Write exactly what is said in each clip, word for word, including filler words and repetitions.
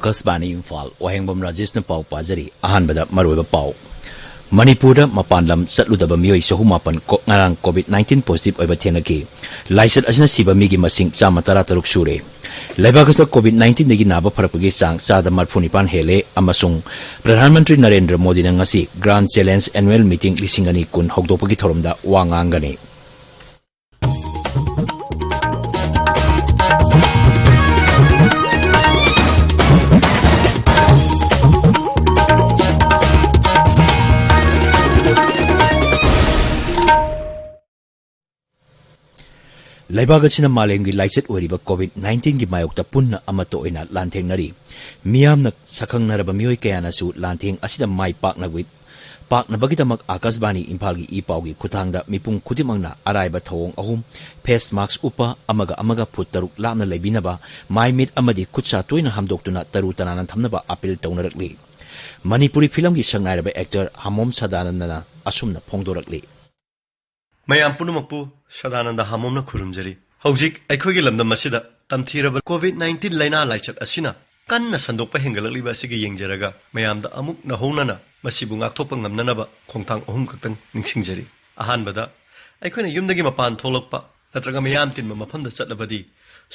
ꯑꯀꯥꯁꯕꯥꯅꯤ ꯏꯝꯐꯥꯜ, ꯋꯥꯍꯦꯡꯕꯝ ꯔꯥꯖꯦꯁꯅ ꯄꯥꯎ ꯄꯥꯖꯔꯤ꯫ ꯑꯍꯥꯟꯕꯗ ꯃꯔꯨꯑꯣꯏꯕ ꯄꯥꯎ꯫ ꯃꯅꯤꯄꯨꯔꯗ ꯃꯄꯥꯟ ꯂꯝ ꯆꯠꯂꯨꯗꯕ ꯃꯤꯑꯣꯏ ꯆꯍꯨꯝ ꯃꯥꯄꯟ ꯀꯣ-, ꯉꯔꯥꯡ COVID nineteen positive ꯑꯣꯏꯕ ꯊꯦꯡꯅꯈꯤ꯫ ꯂꯥꯏꯆꯠ ꯑꯁꯤꯅ ꯁꯤꯕ ꯃꯤꯒꯤ ꯃꯁꯤꯡ ꯆꯥꯝꯃ ꯇꯔꯥꯇꯔꯨꯛ ꯁꯨꯔꯦ꯫ ꯂꯩꯕꯥꯛ ꯑꯁꯤꯗ COVID nineteenꯗꯒꯤ ꯅꯥꯕ ꯐꯔꯛꯄꯒꯤ ꯆꯥꯡ ꯆꯥꯗ ꯃꯔꯤꯐꯨ ꯅꯤꯄꯥꯟ ꯍꯦꯜꯂꯦ ꯑꯃꯁꯨꯡ ꯄ꯭ꯔꯙꯥꯟ ꯃꯟꯇ꯭ꯔꯤ ꯅꯔꯦꯟꯗ꯭ꯔ ꯃꯣꯗꯤꯅ ꯉꯁꯤ Grand Challenge Annual Meeting ꯂꯤꯁꯤꯡ ꯑꯅꯤ ꯀꯨꯟ ꯍꯧꯗꯣꯛꯄꯒꯤ ꯊꯧꯔꯝꯗ ꯋꯥ ꯉꯥꯡꯒꯅꯤ꯫ ꯂꯩꯕꯥꯛ ꯑꯁꯤꯅ ꯃꯥꯂꯦꯝꯒꯤ ꯂꯥꯏꯆꯠ ꯑꯣꯏꯔꯤꯕ COVID nineteenꯒꯤ ꯃꯥꯌꯣꯛꯇ ꯄꯨꯟꯅ ꯑꯃꯠꯇ ꯑꯣꯏꯅ ꯂꯥꯟꯊꯦꯡꯅꯔꯤ꯫ ꯃꯤꯌꯥꯝꯅ ꯁꯛꯈꯪꯅꯔꯕ ꯃꯤꯑꯣꯏ ꯀꯌꯥꯅꯁꯨ ꯂꯥꯟꯊꯦꯡ ꯑꯁꯤꯗ ꯃꯥꯏ ꯄꯥꯛꯅꯕ-, ꯄꯥꯛꯅꯕꯒꯤꯗꯃꯛ ꯑꯥꯀꯥꯁꯕꯥꯅꯤ ꯏꯝꯐꯥꯜꯒꯤ ꯏ ꯄꯥꯎꯒꯤ ꯈꯨꯠꯊꯥꯡꯗ ꯃꯤꯄꯨꯝ ꯈꯨꯗꯤꯡꯃꯛꯅ ꯑꯔꯥꯏꯕ ꯊꯧꯑꯣꯡ ꯑꯍꯨꯝ, face mask ꯎꯞꯄ, ꯑꯃꯒ ꯑꯃꯒ ꯐꯨꯠ ꯇꯔꯨꯛ ꯂꯥꯞꯅ ꯂꯩꯕꯤꯅꯕ, ꯃꯥꯏ ꯃꯤꯠ ꯑꯃꯗꯤ ꯈꯨꯠ ꯁꯥ ꯇꯣꯏꯅ ꯍꯥꯝꯗꯣꯛꯇꯨꯅ ꯇꯔꯨ ꯇꯅꯥꯟꯅ ꯊꯝꯅꯕ ꯑꯥꯄꯤꯜ ꯇꯧꯅꯔꯛꯂꯤ꯫ ꯃꯅꯤꯄꯨꯔꯤ ꯐꯤꯂꯝꯒꯤ ꯁꯛꯅꯥꯏꯔꯕ actor ꯍꯥꯃꯣꯝ ꯁꯗꯥꯅꯟꯗꯅ ꯑꯁꯨꯝꯅ ꯐꯣꯡꯗꯣꯔꯛꯂꯤ꯫ ꯃꯌꯥꯝ ꯄꯨꯝꯅꯃꯛꯄꯨ ꯁꯗꯥꯅꯟꯗ ꯍꯥꯃꯣꯝꯅ ꯈꯨꯔꯨꯝꯖꯔꯤ꯫ ꯍꯧꯖꯤꯛ ꯑꯩꯈꯣꯏꯒꯤ ꯂꯝꯗꯝ ꯑꯁꯤꯗ ꯇꯝꯊꯤꯔꯕ COVID nineteen ꯂꯥꯏꯅꯥ ꯂꯥꯏꯆꯠ ꯑꯁꯤꯅ ꯀꯟꯅ ꯁꯟꯗꯣꯛꯄ ꯍꯦꯟꯒꯠꯂꯛꯂꯤꯕ ꯑꯁꯤꯒꯤ ꯌꯦꯡꯖꯔꯒ, ꯃꯌꯥꯝꯗ ꯑꯃꯨꯛ ꯅꯧꯍꯧꯅꯅ ꯃꯁꯤꯕꯨ ꯉꯥꯛꯊꯣꯛꯄ ꯉꯝꯅꯅꯕ ꯈꯣꯡꯊꯥꯡ ꯑꯍꯨꯝ ꯈꯛꯇꯪ ꯅꯤꯡꯁꯤꯡꯖꯔꯤ꯫ ꯑꯍꯥꯟꯕꯗ, ꯑꯩꯈꯣꯏꯅ ꯌꯨꯝꯗꯒꯤ ꯃꯄꯥꯟ ꯊꯣꯛꯂꯛꯄ ꯅꯠꯇ꯭ꯔꯒ ꯃꯤꯌꯥꯝ ꯇꯤꯟꯕ ꯃꯐꯝꯗ ꯆꯠꯂꯕꯗꯤ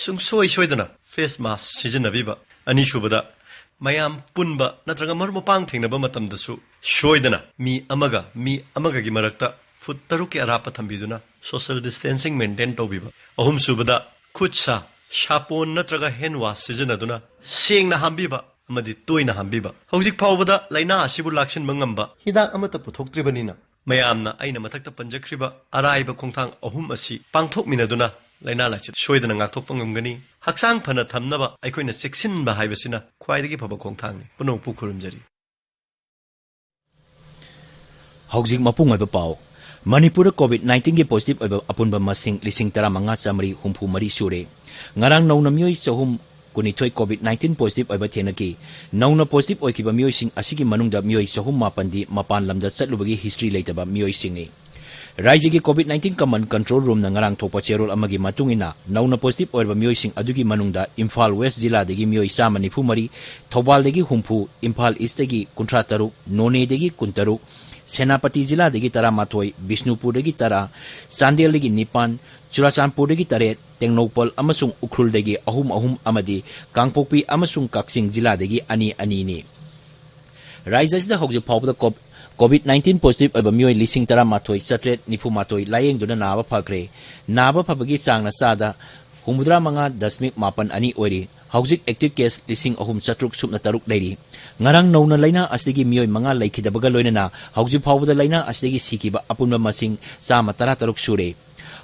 ꯁꯨꯡꯁꯣꯏ ꯁꯣꯏꯗꯅ face mask ꯁꯤꯖꯤꯟꯅꯕꯤꯕ꯫ ꯑꯅꯤꯁꯨꯕꯗ, ꯃꯌꯥꯝ ꯄꯨꯟꯕ ꯅꯠꯇ꯭ꯔꯒ ꯃꯔꯨꯞ ꯃꯄꯥꯡ ꯊꯦꯡꯅꯕ ꯃꯇꯝꯗꯁꯨ ꯁꯣꯏꯗꯅ ꯃꯤ ꯑꯃꯒ ꯃꯤ ꯑꯃꯒꯒꯤ ꯃꯔꯛꯇ ꯐꯨꯠ ꯇꯔꯨꯛꯀꯤ ꯑꯔꯥꯞꯄ ꯊꯝꯕꯤꯗꯨꯅ social distancing maintain ꯇꯧꯕꯤꯕ꯫ ꯑꯍꯨꯝꯁꯨꯕꯗ, ꯈꯨꯠ ꯁꯥ ꯁꯥꯄꯣꯟ ꯅꯠꯇ꯭ꯔꯒ hand wash ꯁꯤꯖꯤꯟꯅꯗꯨꯅ ꯁꯦꯡꯅ ꯍꯥꯝꯕꯤꯕ ꯑꯃꯗꯤ ꯇꯣꯏꯅ ꯍꯥꯝꯕꯤꯕ꯫ ꯍꯧꯖꯤꯛ ꯐꯥꯎꯕꯗ ꯂꯥꯏꯅꯥ ꯑꯁꯤꯕꯨ ꯂꯥꯛꯁꯤꯟꯕ ꯉꯝꯕ ꯍꯤꯗꯥꯛ ꯑꯃꯠꯇ ꯄꯨꯊꯣꯛꯇ꯭ꯔꯤꯕꯅꯤꯅ, ꯃꯌꯥꯝꯅ ꯑꯩꯅ ꯃꯊꯛꯇ ꯄꯟꯖꯈ꯭ꯔꯤꯕ ꯑꯔꯥꯏꯕ ꯈꯣꯡꯊꯥꯡ ꯑꯍꯨꯝ ꯑꯁꯤ ꯄꯥꯡꯊꯣꯛꯃꯤꯟꯅꯗꯨꯅ ꯂꯥꯏꯅꯥ ꯂꯥꯏꯆꯠ ꯁꯣꯏꯗꯅ ꯉꯥꯛꯊꯣꯛꯄ ꯉꯝꯒꯅꯤ꯫ ꯍꯛꯆꯥꯡ ꯐꯅ ꯊꯝꯅꯕ ꯑꯩꯈꯣꯏꯅ ꯆꯦꯛꯁꯤꯟꯕ ꯍꯥꯏꯕꯁꯤꯅ ꯈ꯭ꯋꯥꯏꯗꯒꯤ ꯐꯕ ꯈꯣꯡꯊꯥꯡꯅꯤ꯫ ꯄꯨꯝꯅꯃꯛꯄꯨ ꯈꯨꯔꯨꯝꯖꯔꯤ꯫ ꯍꯧꯖꯤꯛ ꯃꯄꯨꯡ ꯑꯣꯏꯕ ꯄꯥꯎ꯫ ꯃꯅꯤꯄꯨꯔꯗ COVID nineteenꯒꯤ positive ꯑꯣꯏꯕ ꯑꯄꯨꯟꯕ ꯃꯁꯤꯡ ꯂꯤꯁꯤꯡ ꯇꯔꯥꯃꯉꯥ ꯆꯥꯃꯔꯤ ꯍꯨꯝꯐꯨ ꯃꯔꯤ ꯁꯨꯔꯦ꯫ ꯉꯔꯥꯡ ꯅꯧꯅ ꯃꯤꯑꯣꯏ ꯆꯍꯨꯝ ꯀꯨꯟꯅꯤꯊꯣꯏ COVID nineteen positive ꯑꯣꯏꯕ ꯊꯦꯡꯅꯈꯤ꯫ ꯅꯧꯅ positive ꯑꯣꯏꯈꯤꯕ ꯃꯤꯑꯣꯏꯁꯤꯡ ꯑꯁꯤꯒꯤ ꯃꯅꯨꯡꯗ ꯃꯤꯑꯣꯏ ꯆꯍꯨꯝ ꯃꯥꯄꯟꯗꯤ ꯃꯄꯥꯟ ꯂꯝꯗ ꯆꯠꯂꯨꯕꯒꯤ history ꯂꯩꯇꯕ ꯃꯤꯑꯣꯏꯁꯤꯡꯅꯤ꯫ ꯔꯥꯏꯖ꯭ꯌꯒꯤ COVID nineteen Command Control Roomꯅ ꯉꯔꯥꯡ ꯊꯣꯛꯄ ꯆꯦꯔꯣꯜ ꯑꯃꯒꯤ ꯃꯇꯨꯡ ꯏꯟꯅ, ꯅꯧꯅ positive ꯑꯣꯏꯔꯕ ꯃꯤꯑꯣꯏꯁꯤꯡ ꯑꯗꯨꯒꯤ ꯃꯅꯨꯡꯗ ꯏꯝꯐꯥꯜ West ꯖꯤꯂꯥꯗꯒꯤ ꯃꯤꯑꯣꯏ ꯆꯥꯝꯃ ꯅꯤꯐꯨ ꯃꯔꯤ, ꯊꯧꯕꯥꯜꯗꯒꯤ ꯍꯨꯝꯐꯨ, ꯏꯝꯐꯥꯜ Eastꯇꯒꯤ ꯀꯨꯟꯊ꯭ꯔꯥ ꯇꯔꯨꯛ, ꯅꯣꯅꯦꯗꯒꯤ ꯀꯨꯟꯇꯔꯨꯛ, ꯁꯦꯅꯥꯄꯇꯤ ꯖꯤꯂꯥꯗꯒꯤ ꯇꯔꯥꯃꯥꯊꯣꯏ, ꯕꯤꯁꯅꯨꯄꯨꯔꯗꯒꯤ ꯇꯔꯥ, ꯆꯥꯟꯗꯦꯜꯗꯒꯤ ꯅꯤꯄꯥꯟ, ꯆꯨꯔꯥꯆꯥꯟꯄꯨꯔꯗꯒꯤ ꯇꯔꯦꯠ, ꯇꯦꯡꯅꯧꯄꯜ ꯑꯃꯁꯨꯡ ꯎꯈ꯭ꯔꯨꯜꯗꯒꯤ ꯑꯍꯨꯝ ꯑꯍꯨꯝ ꯑꯃꯗꯤ ꯀꯥꯡꯄꯣꯛꯄꯤ ꯑꯃꯁꯨꯡ ꯀꯛꯆꯤꯡ ꯖꯤꯂꯥꯗꯒꯤ ꯑꯅꯤ ꯑꯅꯤꯅꯤ꯫ ꯔꯥꯏꯖ꯭ꯌ ꯑꯁꯤꯗ ꯍꯧꯖꯤꯛ ꯐꯥꯎꯕꯗ ꯀꯣꯞ-, COVID nineteen positive ꯑꯣꯏꯕ ꯃꯤꯑꯣꯏ ꯂꯤꯁꯤꯡ ꯇꯔꯥꯃꯥꯊꯣꯏ ꯆꯥꯇ꯭ꯔꯦꯠ ꯅꯤꯐꯨ ꯃꯥꯊꯣꯏ ꯂꯥꯌꯦꯡꯗꯨꯅ ꯅꯥꯕ ꯐꯈ꯭ꯔꯦ꯫ ꯅꯥꯕ ꯐꯕꯒꯤ ꯆꯥꯡꯅ ꯆꯥꯗ ꯍꯨꯝꯐꯨꯇꯔꯥ ꯃꯉꯥ ꯗꯁꯃꯤꯛ ꯃꯥꯄꯟ ꯑꯅꯤ ꯑꯣꯏꯔꯤ꯫ ꯍꯧꯖꯤꯛ active case ꯂꯤꯁꯤꯡ ꯑꯍꯨꯝ ꯆꯥꯇ꯭ꯔꯨꯛ ꯁꯨꯞꯅ ꯇꯔꯨꯛ ꯂꯩꯔꯤ꯫ ꯉꯔꯥꯡ ꯅꯧꯅ ꯂꯩꯅꯥ ꯑꯁꯤꯗꯒꯤ ꯃꯤꯑꯣꯏ ꯃꯉꯥ ꯂꯩꯈꯤꯗꯕꯒ ꯂꯣꯏꯅꯅ ꯍꯧꯖꯤꯛ ꯐꯥꯎꯕꯗ ꯂꯩꯅꯥ ꯑꯁꯤꯗꯒꯤ ꯁꯤꯈꯤꯕ ꯑꯄꯨꯟꯕ ꯃꯁꯤꯡ ꯆꯥꯝꯃ ꯇꯔꯥ ꯇꯔꯨꯛ ꯁꯨꯔꯦ꯫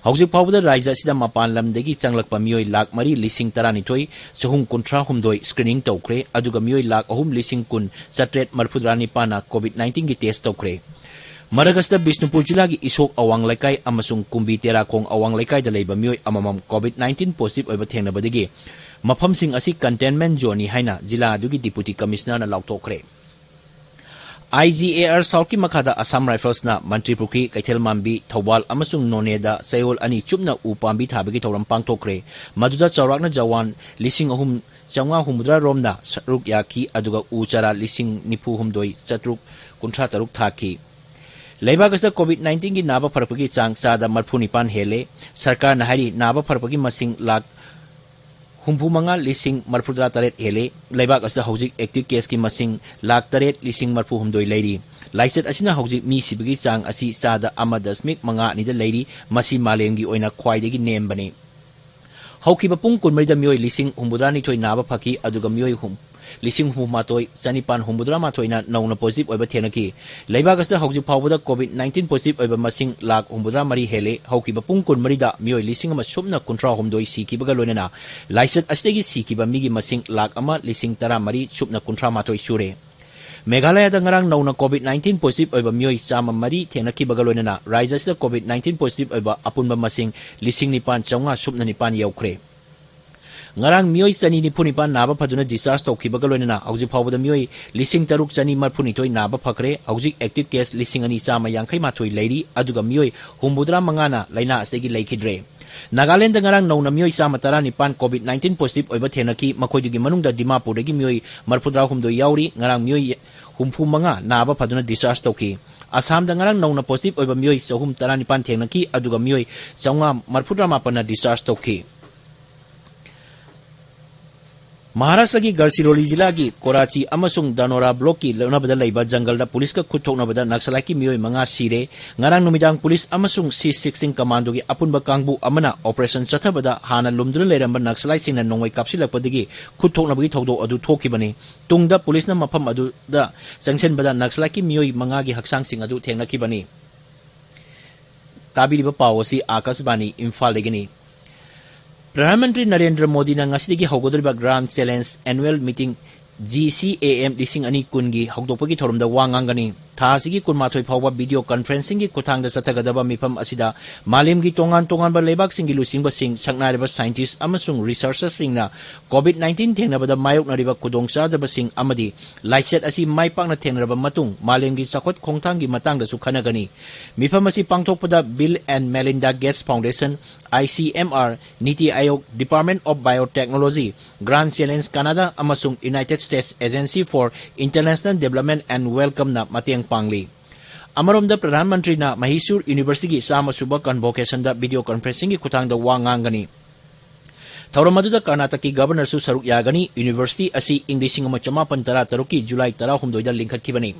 ꯍꯧꯖꯤꯛ ꯐꯥꯎꯕꯗ ꯔꯥꯏꯖ꯭ꯌ ꯑꯁꯤꯗ ꯃꯄꯥꯟ ꯂꯝꯗꯒꯤ ꯆꯪꯂꯛꯄ ꯃꯤꯑꯣꯏ ꯂꯥꯈ ꯃꯔꯤ ꯂꯤꯁꯤꯡ ꯇꯔꯥꯅꯤꯊꯣꯏ ꯆꯍꯨꯝ ꯀꯨꯟꯊ꯭ꯔꯥ ꯍꯨꯝꯗꯣꯏ screening ꯇꯧꯈ꯭ꯔꯦ, ꯑꯗꯨꯒ ꯃꯤꯑꯣꯏ ꯂꯥꯈ ꯑꯍꯨꯝ ꯂꯤꯁꯤꯡ ꯀꯨꯟ ꯆꯥꯇ꯭ꯔꯦꯠ ꯃꯔꯤꯐꯨꯇꯔꯥ ꯅꯤꯄꯥꯟꯅ COVID nineteenꯒꯤ test ꯇꯧꯈ꯭ꯔꯦ꯫ ꯃꯔꯛ ꯑꯁꯤꯗ ꯕꯤꯁꯅꯨꯄꯨꯔ ꯖꯤꯂꯥꯒꯤ ꯏꯁꯣꯛ ꯑꯋꯥꯡ ꯂꯩꯀꯥꯏ ꯑꯃꯁꯨꯡ ꯀꯨꯝꯕꯤ ꯇꯦꯔꯥꯈꯣꯡ ꯑꯋꯥꯡ ꯂꯩꯀꯥꯏꯗ ꯂꯩꯕ ꯃꯤꯑꯣꯏ ꯑꯃꯃꯝ COVID nineteen positive ꯑꯣꯏꯕ ꯊꯦꯡꯅꯕꯗꯒꯤ ꯃꯐꯝꯁꯤꯡ ꯑꯁꯤ containment zoneꯅꯤ ꯍꯥꯏꯅ ꯖꯤꯂꯥ ꯑꯗꯨꯒꯤ Deputy Commissionerꯅ ꯂꯥꯎꯊꯣꯛꯈ꯭ꯔꯦ꯫ IGAR Southꯀꯤ ꯃꯈꯥꯗ Assam Riflesꯅ ꯃꯟꯇ꯭ꯔꯤꯄꯨꯈ꯭ꯔꯤ, ꯀꯩꯊꯦꯜꯃꯥꯟꯕꯤ, ꯊꯧꯕꯥꯜ ꯑꯃꯁꯨꯡ ꯅꯣꯅꯦꯗ ꯆꯌꯣꯜ ꯑꯅꯤ ꯆꯨꯞꯅ ꯎ ꯄꯥꯝꯕꯤ ꯊꯥꯕꯒꯤ ꯊꯧꯔꯝ ꯄꯥꯡꯊꯣꯛꯈ꯭ꯔꯦ꯫ ꯃꯗꯨꯗ ꯆꯥꯎꯔꯥꯛꯅ ꯖꯋꯥꯟ ꯂꯤꯁꯤꯡ ꯑꯍꯨꯝ ꯆꯥꯝꯃꯉꯥ ꯍꯨꯝꯐꯨꯇꯔꯥ ꯔꯣꯝꯅ ꯁꯔꯨꯛ ꯌꯥꯈꯤ, ꯑꯗꯨꯒ ꯎ ꯆꯥꯔꯥ ꯂꯤꯁꯤꯡ ꯅꯤꯐꯨ ꯍꯨꯝꯗꯣꯏ ꯆꯥꯇ꯭ꯔꯨꯛ ꯀꯨꯟꯊ꯭ꯔꯥ ꯇꯔꯨꯛ ꯊꯥꯈꯤ꯫ ꯂꯩꯕꯥꯛ ꯑꯁꯤꯗ COVID nineteenꯒꯤ ꯅꯥꯕ ꯐꯔꯛꯄꯒꯤ ꯆꯥꯡ ꯆꯥꯗ ꯃꯔꯤꯐꯨ ꯅꯤꯄꯥꯟ ꯍꯦꯜꯂꯦ꯫ ꯁꯔꯀꯥꯔꯅ ꯍꯥꯏꯔꯤ, ꯅꯥꯕ ꯐꯔꯛꯄꯒꯤ ꯃꯁꯤꯡ ꯂꯥꯈ ꯍꯨꯝꯐꯨ ꯃꯉꯥ ꯂꯤꯁꯤꯡ ꯃꯔꯤꯐꯨꯇꯔꯥ ꯇꯔꯦꯠ ꯍꯦꯜꯂꯦ꯫ ꯂꯩꯕꯥꯛ ꯑꯁꯤꯗ ꯍꯧꯖꯤꯛ active caseꯀꯤ ꯃꯁꯤꯡ ꯂꯥꯈ ꯇꯔꯦꯠ ꯂꯤꯁꯤꯡ ꯃꯔꯤꯐꯨ ꯍꯨꯝꯗꯣꯏ ꯂꯩꯔꯤ꯫ ꯂꯥꯏꯆꯠ ꯑꯁꯤꯅ ꯍꯧꯖꯤꯛ ꯃꯤ ꯁꯤꯕꯒꯤ ꯆꯥꯡ ꯑꯁꯤ ꯆꯥꯗ ꯑꯃ ꯗꯁꯃꯤꯛ ꯃꯉꯥ ꯑꯅꯤꯗ ꯂꯩꯔꯤ꯫ ꯃꯁꯤ ꯃꯥꯂꯦꯝꯒꯤ ꯑꯣꯏꯅ ꯈ꯭ꯋꯥꯏꯗꯒꯤ ꯅꯦꯝꯕꯅꯤ꯫ ꯍꯧꯈꯤꯕ ꯄꯨꯡ ꯀꯨꯟꯃꯔꯤꯗ ꯃꯤꯑꯣꯏ ꯂꯤꯁꯤꯡ ꯍꯨꯝꯐꯨꯇꯔꯥ ꯅꯤꯊꯣꯏ ꯅꯥꯕ ꯐꯈꯤ, ꯑꯗꯨꯒ ꯃꯤꯑꯣꯏ ꯍꯨꯝ-, ꯂꯤꯁꯤꯡ ꯍꯨꯝꯐꯨ ꯃꯥꯊꯣꯏ ꯆꯅꯤꯄꯥꯟ ꯍꯨꯝꯐꯨꯇꯔꯥ ꯃꯥꯊꯣꯏꯅ ꯅꯧꯅ positive ꯑꯣꯏꯕ ꯊꯦꯡꯅꯈꯤ꯫ ꯂꯩꯕꯥꯛ ꯑꯁꯤꯗ ꯍꯧꯖꯤꯛ ꯐꯥꯎꯕꯗ COVID nineteen positive ꯑꯣꯏꯕ ꯃꯁꯤꯡ ꯂꯥꯈ ꯍꯨꯝꯐꯨꯇꯔꯥ ꯃꯔꯤ ꯍꯦꯜꯂꯦ꯫ ꯍꯧꯈꯤꯕ ꯄꯨꯡ ꯀꯨꯟꯃꯔꯤꯗ ꯃꯤꯑꯣꯏ ꯂꯤꯁꯤꯡ ꯑꯃ ꯁꯨꯞꯅ ꯀꯨꯟꯊ꯭ꯔꯥ ꯍꯨꯝꯗꯣꯏ ꯁꯤꯈꯤꯕꯒ ꯂꯣꯏꯅꯅ ꯂꯥꯏꯆꯠ ꯑꯁꯤꯗꯒꯤ ꯁꯤꯈꯤꯕ ꯃꯤꯒꯤ ꯃꯁꯤꯡ ꯂꯥꯈ ꯑꯃ ꯂꯤꯁꯤꯡ ꯇꯔꯥ ꯃꯔꯤ ꯁꯨꯞꯅ ꯀꯨꯟꯊ꯭ꯔꯥ ꯃꯥꯊꯣꯏ ꯁꯨꯔꯦ꯫ ꯃꯦꯘꯥꯂꯌꯥꯗ ꯉꯔꯥꯡ ꯅꯧꯅ COVID nineteen positive ꯑꯣꯏꯕ ꯃꯤꯑꯣꯏ ꯆꯥꯝꯃ ꯃꯔꯤ ꯊꯦꯡꯅꯈꯤꯕꯒ ꯂꯣꯏꯅꯅ ꯔꯥꯖ꯭ꯌ ꯑꯁꯤꯗ COVID nineteen positive ꯑꯣꯏꯕ ꯑꯄꯨꯟꯕ ꯃꯁꯤꯡ ꯂꯤꯁꯤꯡ ꯅꯤꯄꯥꯟ ꯆꯥꯝꯃꯉꯥ ꯁꯨꯞꯅ ꯅꯤꯄꯥꯟ ꯌꯧꯈ꯭ꯔꯦ꯫ ꯉꯔꯥꯡ ꯃꯤꯑꯣꯏ ꯆꯅꯤ ꯅꯤꯐꯨ ꯅꯤꯄꯥꯟ ꯅꯥꯕ ꯐꯗꯨꯅ discharge ꯇꯧꯈꯤꯕꯒ ꯂꯣꯏꯅꯅ ꯍꯧꯖꯤꯛ ꯐꯥꯎꯕꯗ ꯃꯤꯑꯣꯏ ꯂꯤꯁꯤꯡ ꯇꯔꯨꯛ ꯆꯅꯤ ꯃꯔꯤꯐꯨ ꯅꯤꯊꯣꯏ ꯅꯥꯕ ꯐꯈ꯭ꯔꯦ꯫ ꯍꯧꯖꯤꯛ active case ꯂꯤꯁꯤꯡ ꯑꯅꯤ ꯆꯥꯝꯃ ꯌꯥꯡꯈꯩ ꯃꯥꯊꯣꯏ ꯂꯩꯔꯤ, ꯑꯗꯨꯒ ꯃꯤꯑꯣꯏ ꯍꯨꯝꯐꯨꯇꯔꯥ ꯃꯉꯥꯅ ꯂꯥꯏꯅꯥ ꯑꯁꯤꯗꯒꯤ ꯂꯩꯈꯤꯗ꯭ꯔꯦ꯫ ꯅꯥꯒꯥꯂꯦꯟꯗ ꯉꯔꯥꯡ ꯅꯧꯅ ꯃꯤꯑꯣꯏ ꯆꯥꯝꯃ ꯇꯔꯥꯅꯤꯄꯥꯟ COVID nineteen positive ꯑꯣꯏꯕ ꯊꯦꯡꯅꯈꯤ꯫ ꯃꯈꯣꯏꯗꯨꯒꯤ ꯃꯅꯨꯡꯗ ꯗꯤꯃꯥꯄꯨꯔꯗꯒꯤ ꯃꯤꯑꯣꯏ ꯃꯔꯤꯐꯨꯇꯔꯥꯍꯨꯝꯗꯣꯏ ꯌꯥꯎꯔꯤ꯫ ꯉꯔꯥꯡ ꯃꯤꯑꯣꯏ ꯍꯨꯝꯐꯨ ꯃꯉꯥ ꯅꯥꯕ ꯐꯗꯨꯅ discharge ꯇꯧꯈꯤ꯫ ꯑꯁꯥꯝꯗ ꯉꯔꯥꯡ ꯅꯧꯅ positive ꯑꯣꯏꯕ ꯃꯤꯑꯣꯏ ꯆꯍꯨꯝ ꯇꯔꯥꯅꯤꯄꯥꯟ ꯊꯦꯡꯅꯈꯤ, ꯑꯗꯨꯒ ꯃꯤꯑꯣꯏ ꯆꯥꯝꯃꯉꯥ ꯃꯔꯤꯐꯨꯇꯔꯥ ꯃꯥꯄꯟꯅ discharge ꯇꯧꯈꯤ꯫ ꯃꯍꯥꯔꯥꯁꯇ꯭ꯔꯒꯤ ꯒꯗꯆꯤꯔꯣꯂꯤ ꯖꯤꯂꯥꯒꯤ ꯀꯣꯔꯥꯆꯤ ꯑꯃꯁꯨꯡ ꯗꯥꯅꯣꯔꯥ ꯕ꯭ꯂꯣꯛꯀꯤ ꯂꯧꯅꯕꯗ ꯂꯩꯕ ꯖꯪꯒꯜꯗ ꯄꯨꯂꯤꯁꯀ ꯈꯨꯠ ꯊꯣꯛꯅꯕꯗ ꯅꯛꯁꯂꯥꯏꯠꯀꯤ ꯃꯤꯑꯣꯏ ꯃꯉꯥ ꯁꯤꯔꯦ꯫ ꯉꯔꯥꯡ ꯅꯨꯃꯤꯗꯥꯡ ꯄꯨꯂꯤꯁ ꯑꯃꯁꯨꯡ C sixteen ꯀꯃꯥꯟꯗꯣꯒꯤ ꯑꯄꯨꯟꯕ ꯀꯥꯡꯕꯨ ꯑꯃꯅ operation ꯆꯠꯊꯕꯗ ꯍꯥꯟꯅ ꯂꯨꯝꯗꯨꯅ ꯂꯩꯔꯝꯕ ꯅꯛꯁꯂꯥꯏꯠꯁꯤꯡꯅ ꯅꯣꯡꯃꯩ ꯀꯥꯞꯁꯤꯜꯂꯛꯄꯗꯒꯤ ꯈꯨꯠ ꯊꯣꯛꯅꯕꯒꯤ ꯊꯧꯗꯣꯛ ꯑꯗꯨ ꯊꯣꯛꯈꯤꯕꯅꯤ꯫ ꯇꯨꯡꯗ ꯄꯨꯂꯤꯁꯅ ꯃꯐꯝ ꯑꯗꯨꯗ ꯆꯪꯁꯤꯟꯕꯗ ꯅꯛꯁꯂꯥꯏꯠꯀꯤ ꯃꯤꯑꯣꯏ ꯃꯉꯥꯒꯤ ꯍꯛꯆꯥꯡꯁꯤꯡ ꯑꯗꯨ ꯊꯦꯡꯅꯈꯤꯕꯅꯤ꯫ ꯇꯥꯕꯤꯔꯤꯕ ꯄꯥꯎ ꯑꯁꯤ ꯑꯥꯀꯥꯁꯕꯥꯅꯤ ꯏꯝꯐꯥꯜꯗꯒꯤꯅꯤ꯫ ꯄ꯭ꯔꯙꯥꯟ ꯃꯟꯇ꯭ꯔꯤ ꯅꯔꯦꯟꯗ꯭ꯔ ꯃꯣꯗꯤꯅ ꯉꯁꯤꯗꯒꯤ ꯍꯧꯒꯗꯧꯔꯤꯕ Grand Challenge Annual Meeting G C A M ꯂꯤꯁꯤꯡ ꯑꯅꯤ ꯀꯨꯟꯒꯤ ꯍꯧꯗꯣꯛꯄꯒꯤ ꯊꯧꯔꯝꯗ ꯋꯥ ꯉꯥꯡꯒꯅꯤ꯫ ꯊꯥ ꯑꯁꯤꯒꯤ ꯀꯨꯟꯃꯥꯊꯣꯏ ꯐꯥꯎꯕ video conferencingꯒꯤ ꯈꯨꯠꯊꯥꯡꯗ ꯆꯠꯊꯒꯗꯕ ꯃꯤꯐꯝ ꯑꯁꯤꯗ ꯃꯥꯂꯦꯝꯒꯤ ꯇꯣꯉꯥꯟ ꯇꯣꯉꯥꯟꯕ ꯂꯩꯕꯥꯛꯁꯤꯡꯒꯤ ꯂꯨꯆꯤꯡꯕꯁꯤꯡ, ꯁꯛꯅꯥꯏꯔꯕ scientist ꯑꯃꯁꯨꯡ researcherꯁꯤꯡꯅ COVID nineteen ꯊꯦꯡꯅꯕꯗ ꯃꯥꯌꯣꯛꯅꯔꯤꯕ ꯈꯨꯗꯣꯡꯆꯥꯗꯕꯁꯤꯡ ꯑꯃꯗꯤ ꯂꯥꯏꯆꯠ ꯑꯁꯤ ꯃꯥꯏ ꯄꯥꯛꯅ ꯊꯦꯡꯅꯔꯕ ꯃꯇꯨꯡ ꯃꯥꯂꯦꯝꯒꯤ ꯆꯥꯎꯈꯠ ꯈꯣꯡꯊꯥꯡꯒꯤ ꯃꯇꯥꯡꯗꯁꯨ ꯈꯟꯅꯒꯅꯤ꯫ ꯃꯤꯐꯝ ꯑꯁꯤ ꯄꯥꯡꯊꯣꯛꯄꯗ Bill and Melinda Gates Foundation, I C M R, NITI Aayog, Department of Biotechnology, Grand Challenge Canada ꯑꯃꯁꯨꯡ United States Agency for International Development and Welcomeꯅ ꯃꯇꯦꯡ ꯄꯥꯡꯂꯤ꯫ ꯑꯃꯔꯣꯝꯗ ꯄ꯭ꯔꯙꯥꯟ ꯃꯟꯇ꯭ꯔꯤꯅ ꯃꯍꯤꯁꯨꯔ Universityꯒꯤ ꯆꯥꯝꯃ ꯁꯨꯕ convocationꯗ video conferencingꯒꯤ ꯈꯨꯠꯊꯥꯡꯗ ꯋꯥ ꯉꯥꯡꯒꯅꯤ꯫ ꯊꯧꯔꯝ ꯑꯗꯨꯗ ꯀꯔꯅꯥꯇꯀꯀꯤ Governorꯁꯨ ꯁꯔꯨꯛ ꯌꯥꯒꯅꯤ꯫ University ꯑꯁꯤ ꯏꯪ ꯂꯤꯁꯤꯡ ꯑꯃ ꯆꯃꯥꯄꯟ ꯇꯔꯥ ꯇꯔꯨꯛꯀꯤ July ꯇꯔꯥꯍꯨꯝꯗꯣꯏꯗ ꯂꯤꯡꯈꯠꯈꯤꯕꯅꯤ꯫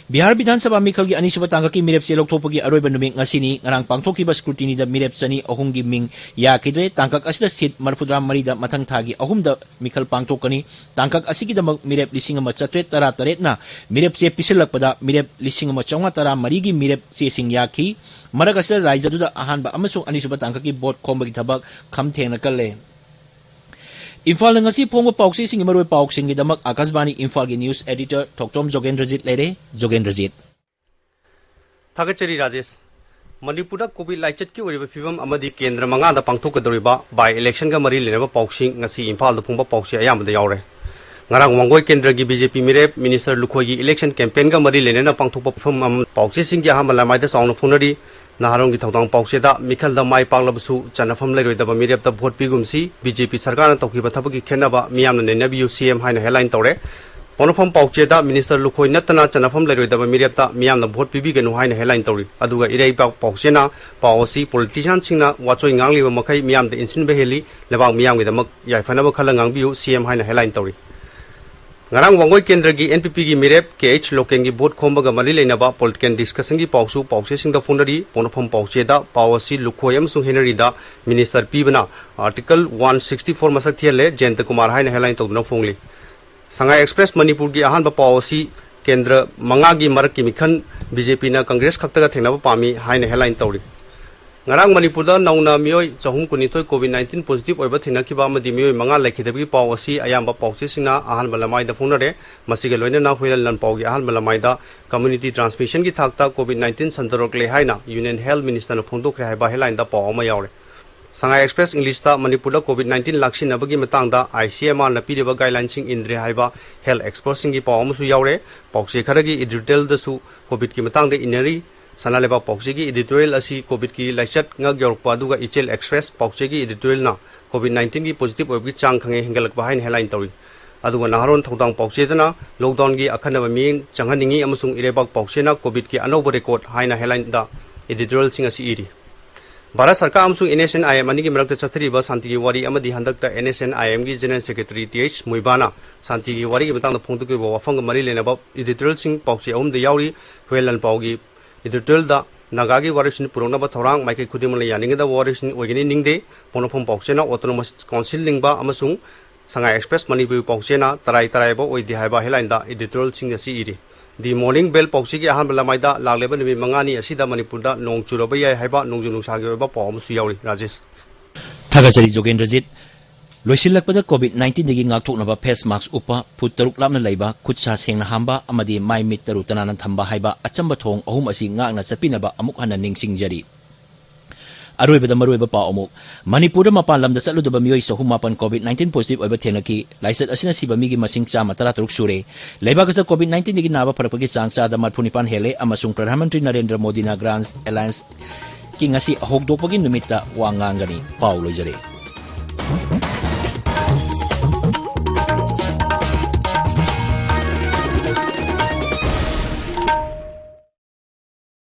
ꯕꯤꯍꯥꯔ ꯕꯤꯙꯥꯟ ꯁꯚꯥ ꯃꯤꯈꯜꯒꯤ ꯑꯅꯤꯁꯨꯕ ꯇꯥꯡꯀꯛꯀꯤ ꯃꯤꯔꯦꯞ ꯆꯦ ꯂꯧꯊꯣꯛꯄꯒꯤ ꯑꯔꯣꯏꯕ ꯅꯨꯃꯤꯠ ꯉꯁꯤꯅꯤ꯫ ꯉꯔꯥꯡ ꯄꯥꯡꯊꯣꯛꯈꯤꯕ scrutinyꯗ ꯃꯤꯔꯦꯞ ꯆꯅꯤ ꯑꯍꯨꯝꯒꯤ ꯃꯤꯡ ꯌꯥꯈꯤꯗ꯭ꯔꯦ꯫ ꯇꯥꯡꯀꯛ ꯑꯁꯤꯗ seat ꯃꯔꯤꯐꯨꯇꯔꯥ ꯃꯔꯤꯗ ꯃꯊꯪ ꯊꯥꯒꯤ ꯑꯍꯨꯝꯗ ꯃꯤꯈꯜ ꯄꯥꯡꯊꯣꯛꯀꯅꯤ꯫ ꯇꯥꯡꯀꯛ ꯑꯁꯤꯒꯤꯗꯃꯛ ꯃꯤꯔꯦꯞ ꯂꯤꯁꯤꯡ ꯑꯃ ꯆꯥꯇ꯭ꯔꯦꯠ ꯇꯔꯥ ꯇꯔꯦꯠꯅ ꯃꯤꯔꯦꯞ ꯆꯦ ꯄꯤꯁꯤꯜꯂꯛꯄꯗ ꯃꯤꯔꯦꯞ ꯂꯤꯁꯤꯡ ꯑꯃ ꯆꯥꯝꯃꯉꯥ ꯇꯔꯥ ꯃꯔꯤꯒꯤ ꯃꯤꯔꯦꯞ ꯆꯦꯁꯤꯡ ꯌꯥꯈꯤ꯫ ꯃꯔꯛ ꯑꯁꯤꯗ ꯔꯥꯖ꯭ꯌ ꯑꯗꯨꯗ ꯑꯍꯥꯟꯕ ꯑꯃꯁꯨꯡ ꯑꯅꯤꯁꯨꯕ ꯇꯥꯡꯀꯛꯀꯤ vote ꯈꯣꯝꯕꯒꯤ ꯊꯕꯛ ꯈꯝ ꯊꯦꯡꯅ ꯀꯜꯂꯦ꯫ ꯏꯝꯐꯥꯜꯗ ꯉꯁꯤ ꯐꯣꯡꯕ ꯄꯥꯎꯆꯦꯁꯤꯡꯒꯤ ꯃꯔꯨꯑꯣꯏꯕ ꯄꯥꯎꯁꯤꯡꯒꯤꯗꯃꯛ ꯑꯥꯀꯥꯁꯕꯥꯅꯤ ꯏꯝꯐꯥꯜꯒꯤ news editor ꯊꯣꯛꯆꯣꯝ ꯖꯣꯒꯦꯟꯗ꯭ꯔꯖꯤꯠ ꯂꯩꯔꯦ꯫ ꯖꯣꯒꯦꯟꯗ꯭ꯔꯖꯤꯠ꯫ ꯊꯥꯒꯠꯆꯔꯤ ꯔꯥꯖꯦꯁ꯫ ꯃꯅꯤꯄꯨꯔꯗ ꯀꯣꯚꯤꯗ ꯂꯥꯏꯆꯠꯀꯤ ꯑꯣꯏꯔꯤꯕ ꯐꯤꯕꯝ ꯑꯃꯗꯤ ꯀꯦꯟꯗ꯭ꯔ ꯃꯉꯥꯗ ꯄꯥꯡꯊꯣꯛꯀꯗꯧꯔꯤꯕ by election ꯒ ꯃꯔꯤ ꯂꯩꯅꯕ ꯄꯥꯎꯁꯤꯡ ꯉꯁꯤ ꯏꯝꯐꯥꯜꯗ ꯐꯣꯡꯕ ꯄꯥꯎꯆꯦ ꯑꯌꯥꯝꯕꯗ ꯌꯥꯎꯔꯦ꯫ ꯉꯔꯥꯡ ꯋꯥꯡꯒꯣꯏ ꯀꯦꯟꯗ꯭ꯔꯒꯤ BJP ꯃꯤꯔꯦꯞ ꯃꯤꯅꯤꯁꯇꯔ ꯂꯨꯈꯣꯏꯒꯤ election campaign ꯒ ꯃꯔꯤ ꯂꯩꯅꯅ ꯄꯥꯡꯊꯣꯛꯄ ꯐꯤꯕꯝ ꯑꯃ ꯄꯥꯎꯆꯦꯁꯤꯡꯒꯤ ꯑꯍꯥꯟꯕ ꯂꯃꯥꯏꯗ ꯆꯥꯎꯅ ꯐꯣꯡꯅꯔꯤ꯫ ꯅꯍꯥꯔꯣꯟꯒꯤ ꯊꯧꯗꯥꯡ ꯄꯥꯎꯆꯦꯗ ꯃꯤꯈꯜꯗ ꯃꯥꯏ ꯄꯥꯛꯂꯕꯁꯨ ꯆꯟꯅꯐꯝ ꯂꯩꯔꯣꯏꯗꯕ ꯃꯤꯔꯦꯞꯇ ꯚꯣꯠ ꯄꯤꯒꯨꯝꯁꯤ, BJP ꯁꯔꯀꯥꯔꯅ ꯇꯧꯈꯤꯕ ꯊꯕꯛꯀꯤ ꯈꯦꯠꯅꯕ ꯃꯤꯌꯥꯝꯅ ꯅꯩꯅꯕꯤꯌꯨ CM ꯍꯥꯏꯅ headline ꯇꯧꯔꯦ꯫ ꯄꯣꯛꯅꯐꯝ ꯄꯥꯎꯆꯦꯗ ꯃꯤꯅꯤꯁꯇꯔ ꯂꯨꯈꯣꯏ ꯅꯠꯇꯅ ꯆꯟꯅꯐꯝ ꯂꯩꯔꯣꯏꯗꯕ ꯃꯤꯔꯦꯞꯇ ꯃꯤꯌꯥꯝꯅ ꯚꯣꯠ ꯄꯤꯕꯤꯒꯅꯨ ꯍꯥꯏꯅ headline ꯇꯧꯔꯤ꯫ ꯑꯗꯨꯒ ꯏꯔꯩꯕꯥꯛ ꯄꯥꯎꯆꯦꯅ ꯄꯥꯎ ꯑꯁꯤ politician ꯁꯤꯡꯅ ꯋꯥꯆꯣꯏ ꯉꯥꯡꯂꯤꯕ ꯃꯈꯩ ꯃꯤꯌꯥꯝꯗ ꯏꯟꯁꯤꯟꯕ ꯍꯦꯜꯂꯤ, ꯂꯩꯕꯥꯛ ꯃꯤꯌꯥꯝꯒꯤꯗꯃꯛ ꯌꯥꯏꯐꯅꯕ ꯈꯜꯂ ꯉꯥꯡꯕꯤꯌꯨ CM ꯍꯥꯏꯅ headline ꯇꯧꯔꯤ꯫ ꯉꯔꯥꯡ ꯋꯥꯡꯒꯣꯏ ꯀꯦꯟꯗ꯭ꯔꯒꯤ NPP ꯒꯤ ꯃꯤꯔꯦꯞ KH ꯂꯣꯀꯦꯟꯒꯤ ꯚꯣꯠ ꯈꯣꯝꯕꯒ ꯃꯔꯤ ꯂꯩꯅꯕ political discussion ꯒꯤ ꯄꯥꯎꯁꯨ ꯄꯥꯎꯆꯦꯁꯤꯡꯗ ꯐꯣꯡꯅꯔꯤ꯫ ꯄꯣꯛꯅꯐꯝ ꯄꯥꯎꯆꯦꯗ ꯄꯥꯎ ꯑꯁꯤ ꯂꯨꯈꯣꯏ ꯑꯃꯁꯨꯡ ꯍꯦꯅꯔꯤꯗ ꯃꯤꯅꯤꯁꯇꯔ ꯄꯤꯕꯅ Article one sixty four ꯃꯁꯛ ꯊꯤꯍꯜꯂꯦ, ꯖꯌꯟꯇ ꯀꯨꯃꯥꯔ ꯍꯥꯏꯅ headline ꯇꯧꯗꯨꯅ ꯐꯣꯡꯂꯤ꯫ ꯁꯉꯥꯏ ꯑꯦꯛꯁꯄ꯭ꯔꯦꯁ ꯃꯅꯤꯄꯨꯔꯒꯤ ꯑꯍꯥꯟꯕ ꯄꯥꯎ ꯑꯁꯤ ꯀꯦꯟꯗ꯭ꯔ ꯃꯉꯥꯒꯤ ꯃꯔꯛꯀꯤ ꯃꯤꯈꯜ BJP ꯅ ꯀꯪꯒ꯭ꯔꯦꯁ ꯈꯛꯇꯒ ꯊꯦꯡꯅꯕ ꯄꯥꯝꯃꯤ ꯍꯥꯏꯅ headline ꯇꯧꯔꯤ꯫ ꯉꯔꯥꯡ ꯃꯅꯤꯄꯨꯔꯗ ꯅꯧꯅ ꯃꯤꯑꯣꯏ ꯆꯍꯨꯝ ꯀꯨꯟꯅꯤꯊꯣꯏ ꯀꯣꯚꯤꯗ ꯅꯥꯏꯟꯇꯤꯟ positive ꯑꯣꯏꯕ ꯊꯦꯡꯅꯈꯤꯕ ꯑꯃꯗꯤ ꯃꯤꯑꯣꯏ ꯃꯉꯥ ꯂꯩꯈꯤꯗꯕꯒꯤ ꯄꯥꯎ ꯑꯁꯤ ꯑꯌꯥꯝꯕ ꯄꯥꯎꯆꯦꯁꯤꯡꯅ ꯑꯍꯥꯟꯕ ꯂꯃꯥꯏꯗ ꯐꯣꯡꯅꯔꯦ꯫ ꯃꯁꯤꯒ ꯂꯣꯏꯅꯅ ꯍꯨꯏꯔꯦꯟ ꯂꯥꯟꯄꯥꯎꯒꯤ ꯑꯍꯥꯟꯕ ꯂꯃꯥꯏꯗ community transmission ꯒꯤ ꯊꯥꯛꯇ ꯀꯣꯚꯤꯗ ꯅꯥꯏꯟꯇꯤꯟ ꯁꯟꯗꯣꯔꯛꯂꯦ ꯍꯥꯏꯅ ꯌꯨꯅꯤꯌꯟ ꯍꯦꯜꯊ ꯃꯤꯅꯤꯁꯇꯔꯅ ꯐꯣꯡꯗꯣꯛꯈ꯭ꯔꯦ ꯍꯥꯏꯕ headline ꯗ ꯄꯥꯎ ꯑꯃ ꯌꯥꯎꯔꯦ꯫ ꯁꯉꯥꯏ ꯑꯦꯛꯁꯄ꯭ꯔꯦꯁ ꯏꯪꯂꯤꯁꯇ ꯃꯅꯤꯄꯨꯔꯗ ꯀꯣꯚꯤꯗ ꯅꯥꯏꯟꯇꯤꯟ ꯂꯥꯛꯁꯤꯟꯅꯕꯒꯤ ꯃꯇꯥꯡꯗ ICMR ꯅ ꯄꯤꯔꯤꯕ guideline ꯁꯤꯡ ꯏꯟꯗ꯭ꯔꯦ ꯍꯥꯏꯕ ꯍꯦꯜꯊ ꯑꯦꯛꯁꯄꯔꯠꯁꯤꯡꯒꯤ ꯄꯥꯎ ꯑꯃꯁꯨ ꯌꯥꯎꯔꯦ꯫ ꯄꯥꯎꯆꯦ ꯈꯔꯒꯤ editorial ꯗꯁꯨ ꯀꯣꯚꯤꯗꯀꯤ ꯃꯇꯥꯡꯗ ꯏꯟꯅꯔꯤ꯫ ꯁꯅꯥ ꯂꯩꯕꯥꯛ ꯄꯥꯎꯆꯦꯒꯤ editorial ꯑꯁꯤ ꯀꯣꯚꯤꯗꯀꯤ ꯂꯥꯏꯆꯠ ꯉꯛ ꯌꯧꯔꯛꯄ ꯑꯗꯨꯒ ꯏꯆꯦꯜ ꯑꯦꯛꯁꯄ꯭ꯔꯦꯁ ꯄꯥꯎꯆꯦꯒꯤ editorial ꯅ ꯀꯣꯚꯤꯗ ꯅꯥꯏꯟꯇꯤꯟꯒꯤ positive ꯑꯣꯏꯕꯒꯤ ꯆꯥꯡ ꯈꯪꯍꯦꯟ ꯍꯦꯟꯒꯠꯂꯛꯄ ꯍꯥꯏꯅ headline ꯇꯧꯔꯤ꯫ ꯑꯗꯨꯒ ꯅꯍꯥꯔꯣꯟ ꯊꯧꯗꯥꯡ ꯄꯥꯎꯆꯦꯗꯅ lockdown ꯒꯤ ꯑꯈꯟꯅꯕ ꯃꯤꯠꯌꯦꯡ ꯆꯪꯍꯟꯅꯤꯡꯏ ꯑꯃꯁꯨꯡ ꯏꯔꯩꯕꯥꯛ ꯄꯥꯎꯆꯦꯅ ꯀꯣꯚꯤꯗꯀꯤ ꯑꯅꯧꯕ record ꯍꯥꯏꯅ headline ꯗ editorial ꯁꯤꯡ ꯑꯁꯤ ꯏꯔꯤ꯫ ꯚꯥꯔꯠ ꯁꯔꯀꯥꯔ ꯑꯃꯁꯨꯡ NSCN-IM ꯑꯅꯤꯒꯤ ꯃꯔꯛꯇ ꯆꯠꯊꯔꯤꯕ ꯁꯥꯟꯇꯤꯒꯤ ꯋꯥꯔꯤ ꯑꯃꯗꯤ ꯍꯟꯗꯛꯇ NSCN-IM ꯒꯤ General Secretary Th ꯃꯨꯏꯕꯥꯅ ꯁꯥꯟꯇꯤꯒꯤ ꯋꯥꯔꯤꯒꯤ ꯃꯇꯥꯡꯗ ꯐꯣꯡꯗꯣꯛꯈꯤꯕ ꯋꯥꯐꯝꯒ ꯃꯔꯤ ꯂꯩꯅꯕ editorial ꯁꯤꯡ ꯄꯥꯎꯆꯦ ꯑꯍꯨꯝꯗ ꯌꯥꯎꯔꯤ꯫ ꯍꯨꯏꯔꯦꯟ ꯂꯥꯟꯄꯥꯎꯒꯤ editorial ꯗ ꯅꯥꯒꯥꯒꯤ ꯋꯥꯔꯤꯁꯤꯡ ꯄꯨꯔꯛꯅꯕ ꯊꯧꯔꯥꯡ ꯃꯥꯏꯀꯩ ꯈꯨꯗꯤꯡꯃꯛꯅ ꯌꯥꯅꯤꯡꯒꯗꯕ ꯋꯥꯔꯤꯁꯤꯡ ꯑꯣꯏꯒꯅꯤ ꯅꯤꯡꯗꯦ꯫ ꯄꯣꯛꯅꯐꯝ ꯄꯥꯎꯆꯦꯅ autonomous council ꯂꯤꯡꯕ ꯑꯃꯁꯨꯡ ꯁꯉꯥꯏ ꯑꯦꯛꯁꯄ꯭ꯔꯦꯁ ꯃꯅꯤꯄꯨꯔꯤ ꯄꯥꯎꯆꯦꯅ ꯇꯔꯥꯏ ꯇꯔꯥꯏꯕ ꯑꯣꯏꯗꯦ ꯍꯥꯏꯕ headline ꯗ editorial ꯁꯤꯡ ꯑꯁꯤ ꯏꯔꯤ꯫ The Morning Bell ꯄꯥꯎꯆꯦꯒꯤ ꯑꯍꯥꯟꯕ ꯂꯃꯥꯏꯗ ꯂꯥꯛꯂꯤꯕ ꯅꯨꯃꯤꯠ ꯃꯉꯥꯅꯤ ꯑꯁꯤꯗ ꯃꯅꯤꯄꯨꯔꯗ ꯅꯣꯡ ꯆꯨꯔꯕ ꯌꯥꯏ ꯍꯥꯏꯕ ꯅꯣꯡꯖꯨ ꯅꯨꯡꯁꯥꯒꯤ ꯑꯣꯏꯕ ꯄꯥꯎ ꯑꯃꯁꯨ ꯌꯥꯎꯔꯤ꯫ ꯔꯥꯖꯦꯁ꯫ ꯊꯥꯒꯠꯆꯔꯤ ꯖꯣꯒꯦꯟꯗ꯭ꯔꯖꯤꯠ꯫ ꯂꯣꯏꯁꯤꯜꯂꯛꯄꯗ COVID nineteenꯗꯒꯤ ꯉꯥꯛꯊꯣꯛꯅꯕ face mask ꯎꯞꯄ, ꯐꯨꯠ ꯇꯔꯨꯛ ꯂꯥꯞꯅ ꯂꯩꯕ, ꯈꯨꯠ ꯁꯥ ꯁꯦꯡꯅ ꯍꯥꯝꯕ ꯑꯃꯗꯤ ꯃꯥꯏ ꯃꯤꯠ ꯇꯔꯨ ꯇꯅꯥꯟꯅ ꯊꯝꯕ ꯍꯥꯏꯕ ꯑꯆꯝꯕ ꯊꯧꯑꯣꯡ ꯑꯍꯨꯝ ꯑꯁꯤ ꯉꯥꯛꯅ ꯆꯠꯄꯤꯅꯕ ꯑꯃꯨꯛ ꯍꯟꯅ ꯅꯤꯡꯁꯤꯡꯖꯔꯤ꯫ ꯑꯔꯣꯏꯕꯗ ꯃꯔꯨꯑꯣꯏꯕ ꯄꯥꯎ ꯑꯃꯨꯛ꯫ ꯃꯅꯤꯄꯨꯔꯗ ꯃꯄꯥꯟ ꯂꯝꯗ ꯆꯠꯂꯨꯗꯕ ꯃꯤꯑꯣꯏ ꯆꯍꯨꯝ ꯃꯥꯄꯟ COVID nineteen positive ꯑꯣꯏꯕ ꯊꯦꯡꯅꯈꯤ꯫ ꯂꯥꯏꯆꯠ ꯑꯁꯤꯅ ꯁꯤꯕ ꯃꯤꯒꯤ ꯃꯁꯤꯡ ꯆꯥꯝꯃ ꯇꯔꯥ ꯇꯔꯨꯛ ꯁꯨꯔꯦ꯫ ꯂꯩꯕꯥꯛ ꯑꯁꯤꯗ COVID nineteenꯗꯒꯤ ꯅꯥꯕ ꯐꯔꯛꯄꯒꯤ ꯆꯥꯡ ꯆꯥꯗ ꯃꯔꯤꯐꯨ ꯅꯤꯄꯥꯟ ꯍꯦꯜꯂꯦ ꯑꯃꯁꯨꯡ ꯄ꯭ꯔꯙꯥꯟ ꯃꯟꯇ꯭ꯔꯤ ꯅꯔꯦꯟꯗ꯭ꯔ ꯃꯣꯗꯤꯅ Grand Allianceꯀꯤ ꯉꯁꯤ ꯍꯧꯗꯣꯛꯄꯒꯤ ꯅꯨꯃꯤꯠꯇ ꯋꯥ ꯉꯥꯡꯒꯅꯤ꯫ ꯄꯥꯎ ꯂꯣꯏꯖꯔꯦ꯫